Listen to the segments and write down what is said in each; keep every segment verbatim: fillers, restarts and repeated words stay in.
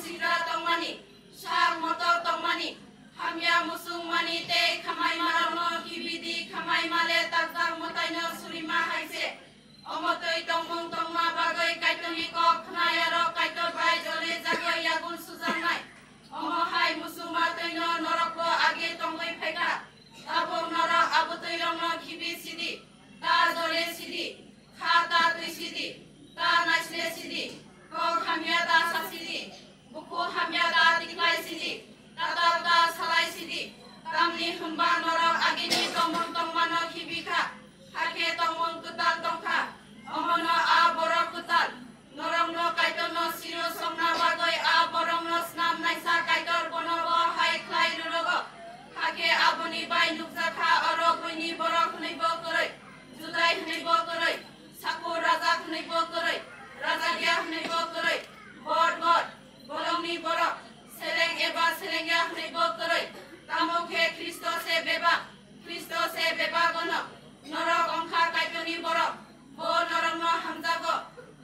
Sida tongmani, sak motor tongmani, hamya musungmani tei khamaimarokno khibi di, khamaima le takjak mwtaino surima hai se. Omo twi tongmung tongma bagwi Kaitorni kok khnayarok Kaitor bai jole jagwi yagun sujaknai. Omo hai musungma twino norokbo age tongwi phaikha. Tabuk norok abotwirokno khibi sidi, ta jole sidi, kha ta twi sidi, ta naisle sidi, kok hamya ta sa sidi, bukhuk hamya ta tikhlai sidi, tatal ta salai sidi. Tamni hwnba norok agini tongmung tongmano khibi kha, hakhe tongmung kwtal tong kha. Omono a borok kwtal. Norokno Kaitorno siro songna bagwi a borokno snam naisa Kaitor bono bo hai khlai rwrwgo. Hakhe aboni bai nukjakha oro buini borok hwnwibo kwrwi, Judai hwnwibo kwrwi, Sakur rajak hwnwibo kwrwi, rajakya hwnwibo kwrwi, bot bot, bolongni borok, seleng eba selengya hwnwibo kwrwi, tamo khe Khristo se bebak, Khristo se bebak ono, norok ongkha Kaitorni borok. Bo norokno hamjago,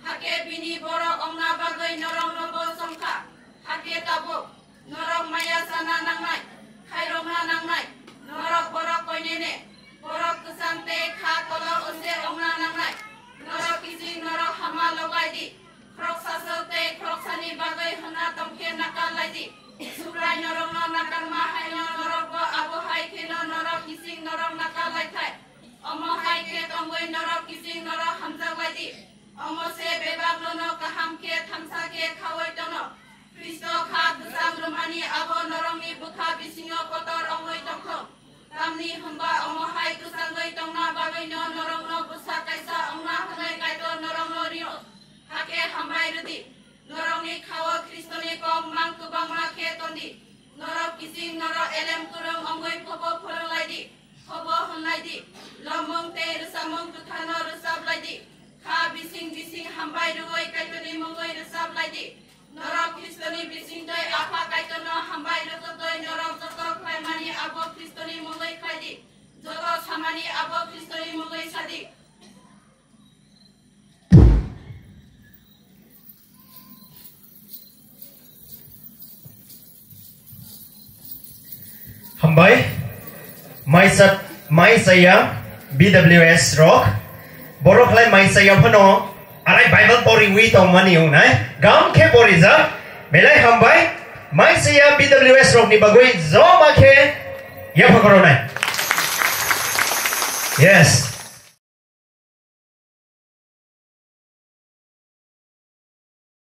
hakhe bini borok ongna bagwi norokno bo chongkha. Hakhe tabuk norok maya sana nangnai, khairokna nangnai, norok borok koinene, borok kwchang tei kha tolo ose ongna nangnai, norok kiching norok hama logai di, khoroksa sok tei khoroksani bagwi hwnna tongkhe nakal lai di. Subrai norokno nakalma haino norokbo abo hai kheno norok kiching norok nakal lai thai. Omo hai khe tongwi norok kiching norok hamjak lai di. Omo se bebak nono kaham khe thansa khe khaui tono. Khristo kha kwchang rwmani abo norokni bwkha bisingo kotor wngwi tongthung. Tamni hwnba omo hai kwchangwi tongna bagwino norokno bwsa kaisa wngna hwnwi Kaitor norokno rio. Hakhe hambai rwdi. Norokni khao Khristoni kok mang kwbangma khe tondi. Norok kiching norok elem kwrwng wngwi phobo phwrwng lai di. Hobo hwnlai di, lomung tei rwchapmung kwthangno rwchap lai di. Kha bising bising hambai rwui Kaitorni mungwi rwchap lai di. Norok Khristoni bisingtwi Apha Kaitorno hambai rwtwtwi norok joto khlaimani abo Khristoni mungwi khlai di. Joto samani abo Khristoni mungwi sa di. Hambai, maisa, maisaya B W S rok, borok lai maisaya phano, arai Bible poriwi tongmani wngnai, gam khe porijak, belai hambai, maisaya B W S rokni bagwi joma khe yapha koronai. Yes.